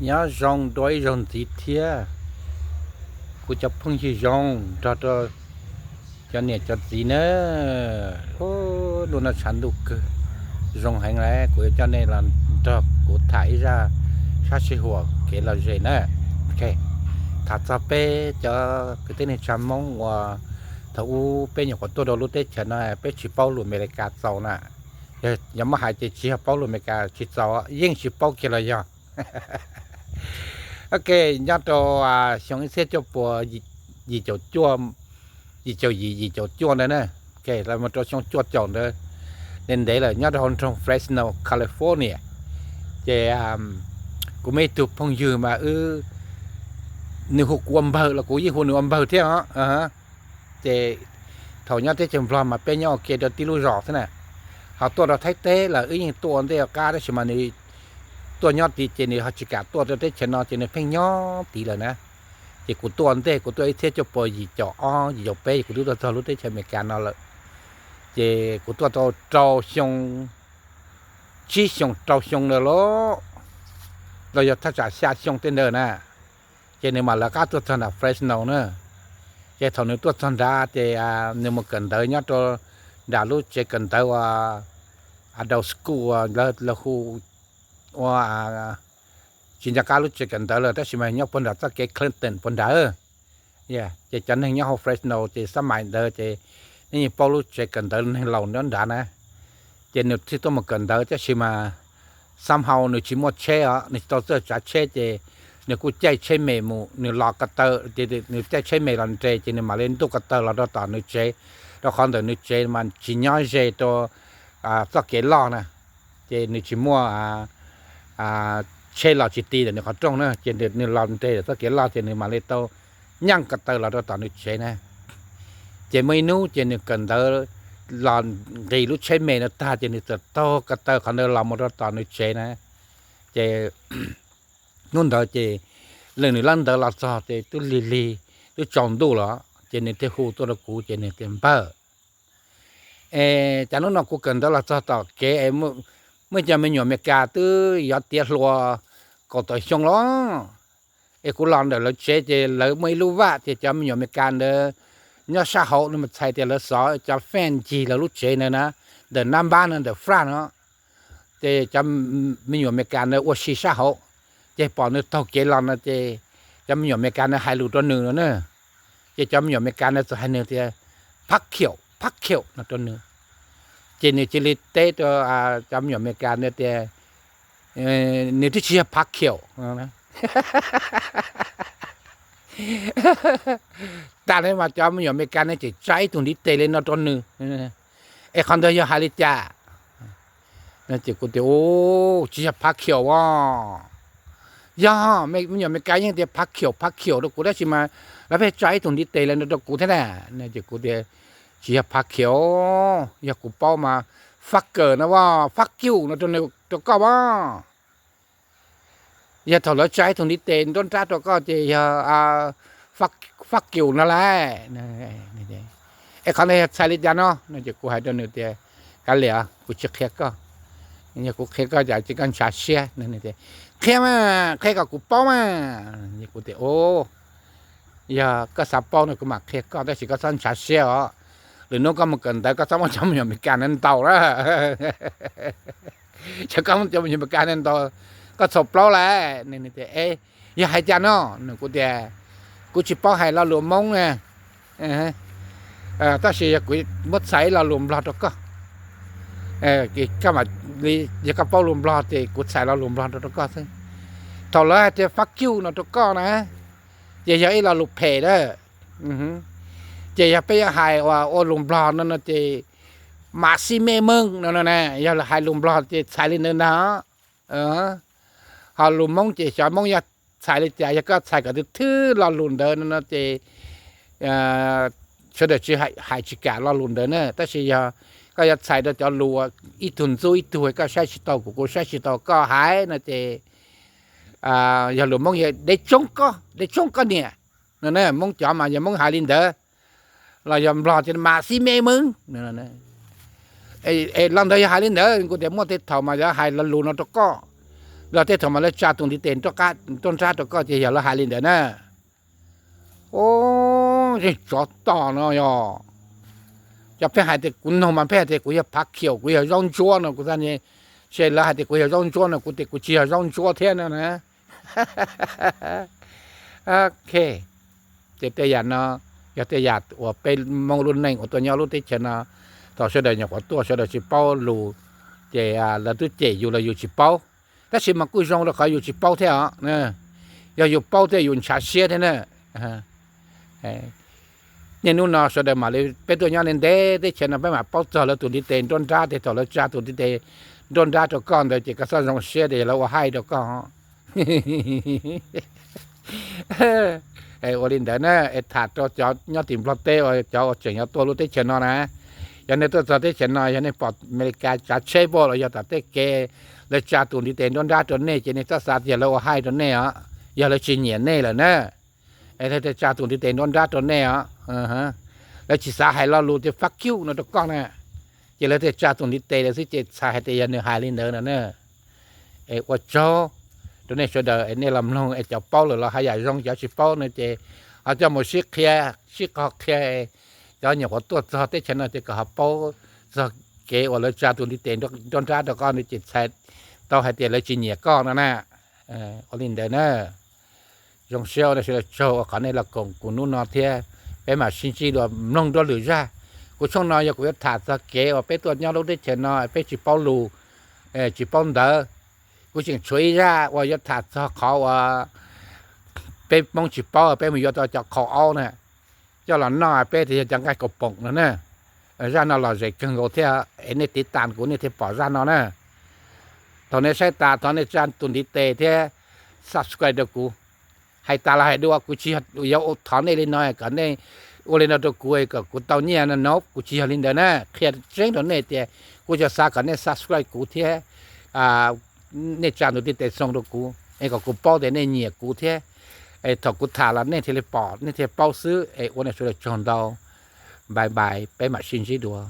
Nyob zoo dua ib zaug ntxiv thiab, kuv cov phooj ywg zoo nrog rau cov niam cov txiv na. Lub no tshav ntuj kawg, zoo heev lawm, kuv yuav coj nej los nrog kuv tham ib zaj sab sij huam kev lom zem na. Tham txog peb cov kwv tij neej tsa Hmoob uas thaum ub peb nyuam qhuav tuaj rau lub teb chaws no peb tsis paub lus Amelikas txaus na. Yog muab hais ces tsis yog paub lus Amelikas tsis txaus, yeej tsis paub kiag los yog. Ok, nyob rau xyoo ib txhiab cuaj puas yim caum cuaj, yim caum yim, yim caum cuaj ntawd na, mus rau xyoo cuaj caum ntawd, ntev ntev lawm, nyob rau hauv nroog Fresno, California. Ces kuv muaj ib tug phooj ywg mas wb, nws hu kuv ua npawg los kuv yeej hu nws ua npawg thiab os. Ces thaum nyob teb chaws Nplog mas peb nyob ua ke rau tib lub zos xwb na, ho tuaj rau Thaib teb lawm wb yeej tuaj ua ntej ua qab, tab sis mas nws tuaj nyob tid ces nws ho tsis kam tuaj rau teb chaws no ces nws pheej nyob tid lawm na. Ces kuv tuaj ua ntej, kuv tuaj ib txhiab cuaj puas yim caum ob yim caum peb, kuv twb tuaj txog lub teb chaws Amelikas no lawm. Ces kuv tuaj tau rau xyoo, tsib xyoo rau xyoo ntawd lauj, los yog thaj tsam xya xyoo tej ntawd na. Ces nws mam lawv qab tuaj txog nram Fresno na. Ces thaum nws tuaj txog nrad ces nws mus kawm ntawv nyob rau nram lub tsev kawm ntawv uas adult school uas lawv hu ua, tsis nco qab lub tsev kawm ntawv lawm, tab sis mas nyob puag nram txoj kev Clinton puag nrad. Ces cov neeg nyob hauv Fresno ces xab mais ntawd ces nej yeej paub lub tsev kawm ntawv neeg laus nyob nrad na. Ces nws thiaj tuaj mus kawm ntawv, tab sis mas somehow nws tsis muaj tsheb os, nws tsis tau txawj tsav tsheb ces nws kuj caij tsheb me mus, nws los ko taw, nws caij tsheb me los nres ces nws mam li ntuj ko taw los rau tom nws tsev, rau qhov ntawm nws tsev mas tsis nyob ze rau txoj kev loj na. Ces nws tsis muaj tsheb los tsis ti ntawm nws qhov rooj na, ces nws los nres txoj kev loj ces nws mam li tau nyeej ko taw los rau tom nws tsev na. Ces muaj ib hnub ces nws kawm ntawv los nqis lub tsheb me no tag ces nws txawm taug ko taw qhov ntawd los mus rau tom nws tsev na. Ces hnub ntawd ces lawv nws lab ntawd los txog ces twb lig lig, twb tsaus ntuj lawm, ces nws thiaj hu tuaj rau kuv ces nws tias, Npawg, es cas hnub no kuv kawm ntawv los txog tom kev es muaj cov me nyuam Amelikas twb yuav tiav hluas kaum tawm xyoo los, es kuv los ntawm lawv tsev ces lawv muaj ib lub vaj ces cov me nyuam Amelikas ntawd nyob sab hauv no mas txhais tias lawv xov cov fan ncig lawv lub tsev ntawd na, ntawm nab npab no ntawm fraj no. Ces cov me nyuam Amelikas ntawd ua si sab hauv, ces pom nws taug kev los no ces cov me nyuam Amelikas ntawd hais lus rau nws no na. Ces cov me nyuam Amelikas ntawd txawm hais nws tias, Pab khiaum, pab khiaum no rau nws. Ces nws cia li teb rau cov me nyuam Amelikas ntawd tias, Nws twb tsis yog pab khiaum. Tag li mas cov me nyuam Amelikas ntawd tseem tsa ib tug ntiv tes li no rau nws, Es qhov ntawd yog hais li cas? Ces kuv tias, Tsis yog pab khiaum os. Yog, me nyuam Amelikas yeej tias pab khiaum, pab khiaum rau kuv tab sis mas lawv pheej tsa ib tug ntiv tes li no rau kuv thiab na. Ces kuv tias, Tsis yog pab khiaum, yog kuv paub mas fucker no as, fuck you no rau koj as. Yog thaum lawv tsa ib tug ntiv tes nruab nrab rau koj ces yog fuck you no lauj. Es qhov ntawd yog txhais li cas no? No ces kuv hais rau nws tias, Kav liam, kuv tsis qhia koj. Yog kuv qhia koj ces koj ntshav siab. Qhia mas, qhia kom kuv paub mas. Kuv tias, Yog koj xav paub no kuv mam qhia koj tab sis koj txhob ntshav siab os. Lwm hnub koj mus kawm ntawv koj txhob muab cov me nyuam Amelikas ntawd ntaus na. Yog koj muab cov me nyuam Amelikas ntawd ntaus, koj txhaum plaub lawm. Yog hais cas no? Nws kuv tias, Kuv tsis paub hais lo lus Hmoob na, tab sis yog kuv muab txhais ib lo lus Nplog rau koj. Yog koj paub lus Nplog ces kuv txhais lo lus Nplog rau rau koj xwb. Thaum lawv hais tias fuck you no rau koj na, ces yog ib lo lus phem lawm. Ces yog peb yuav hais ua lus Nplog no no ces mam xij me meej no no na, yog hais lus Nplog ces txhais li ntawd ntag. Ho lus Hmoob ces xyov Hmoob yuav txhais li cas, yog koj txhais kom twb thwb lo lus ntawd no no ces sawv daws tsis hais tsis kam lo lus ntawd na, tab sis yog koj yuav txhais rau cov lus ib tug ntxub ib tug, koj saib tsis tau kuv, kuv saib tsis tau koj hais no ces yog lus Hmoob yog deb tsoob koj, deb tsoob koj niam no na, Hmoob cov mas yog Hmoob hais li ntawd, los yog Nplog ces mam xij me meej. Es lo ntawd yog hais li ntawd, kuv tias muaj tej thaum mas yuav hais lo lus no rau koj, Los tej thaum mas lawv tsa tus ntiv tes nruab nrab rau koj ces yog lawv hais li ntawd na. Ub, yeej tsov tom no yog, cov pheej hais tias kuv noog mas pheej hais tias kuv yog phav khiaum, kuv yog zaub ntsuab no, kuv xav tias lawv hais tias kuv yog zaub ntsuab no, kuv tias kuv tsis yog zaub ntsuab thiab no na. Ok, ces tej yam no yog tej yam uas peb Hmoob lub neej uas tuaj nyob lub teb chaws no, thaum sawv daws nyuam qhuav tuaj sawv daws tsis paub lus, ces lawv twb cem yus los yus tsis paub, tab sis mas kuj zoo rau qhov yus tsis paub thiab os. Yog yus paub thiab yus ntshav siab thiab na. Niaj hnub no sawv daws mam li, peb tuaj nyob ntev teb chaws no peb mam paub txog lawv tus ntiv tes nruab nrab, ces thaum lawv tsa tus ntiv tes nruab nrab rau koj ntawd ces koj txhob zoo siab tias yog lawv ua haij rau koj. Ua li ntawd na, es tham rau cov nyob tim Nplog teb uas cov uas tseem yuav tuaj lub teb chaws no na, yog nej tuaj txog teb chaws no, yog nej pom Amelikas tsav tsheb pab los yog tom tej kev lawv tsa tus ntiv tes nruab nrab rau nej ces nej txhob xav tias lawv ua haij rau nej os, yog lawv tsis nyiam nej lawm na. Es lawv thiaj tsa tus ntiv tes nruab nrab rau nej os. Lawv tsis xav hais lo lus tias fuck you no rau koj na, ces lawv thiaj tsa tus ntiv tes lawm xwb, ces txhais hais tias yog nws hais li ntawd no na. Es ua tsaug rau nej sawv daws es nej los mloog, es cov paub lawm los haj yam zoo, cov tsis paub no ces ho coj mus sib qhia, sib qhov qhia. Cov nyuam qhuav tuaj txog teb chaws no ces kom ho paub txog kev uas lawv tsa tus ntiv tes nruab nrab rau koj no ces txhais tau hais tias lawv tsis nyiam koj no na. Ua li ntawd na, zoo siab ua nej sawv daws tsaug uas qhov nej los koom kuv hnub no thiab, peb mam sib ntsib dua mloog dua lwm zaj. Kuv tshooj no yog kuv yuav tham txog kev uas peb tuaj nyob lub teb chaws no peb tsis paub lus, tsis paub ntawv. Kuv tseem tshuav ib zaj uas yuav tham txog qhov uas peb Hmoob tsis paub peb mus yuav tau cov qhau aub na, coj los noj peb tias yog cov nqaij kaus poom no na. Zaj no lom zem kawg nkaus thiab, es nej tiv tas kuv nej thiaj pom zaj no na. Thaum nej saib tas thov nej tsa tus ntiv tes thiab subscribe rau kuv. Hais tas los hais dua, kuv tsis yog thov nej li no kom nej ua li no rau kuv kom kuv tau nyiaj no, kuv tsis yog li ntawd na, qhia tseeb rau nej tias kuv tsuas xav kom nej subscribe kuv thiab nej tsa tus ntiv tes xoo rau kuv es kom kuv paub tias nej nyiam kuv thiab. Thaum kuv tham los nej thiaj li pom nej thiaj paub xwb. Es ua nej sawv daws tsaug ntau, bye bye, peb mam sib ntsib dua.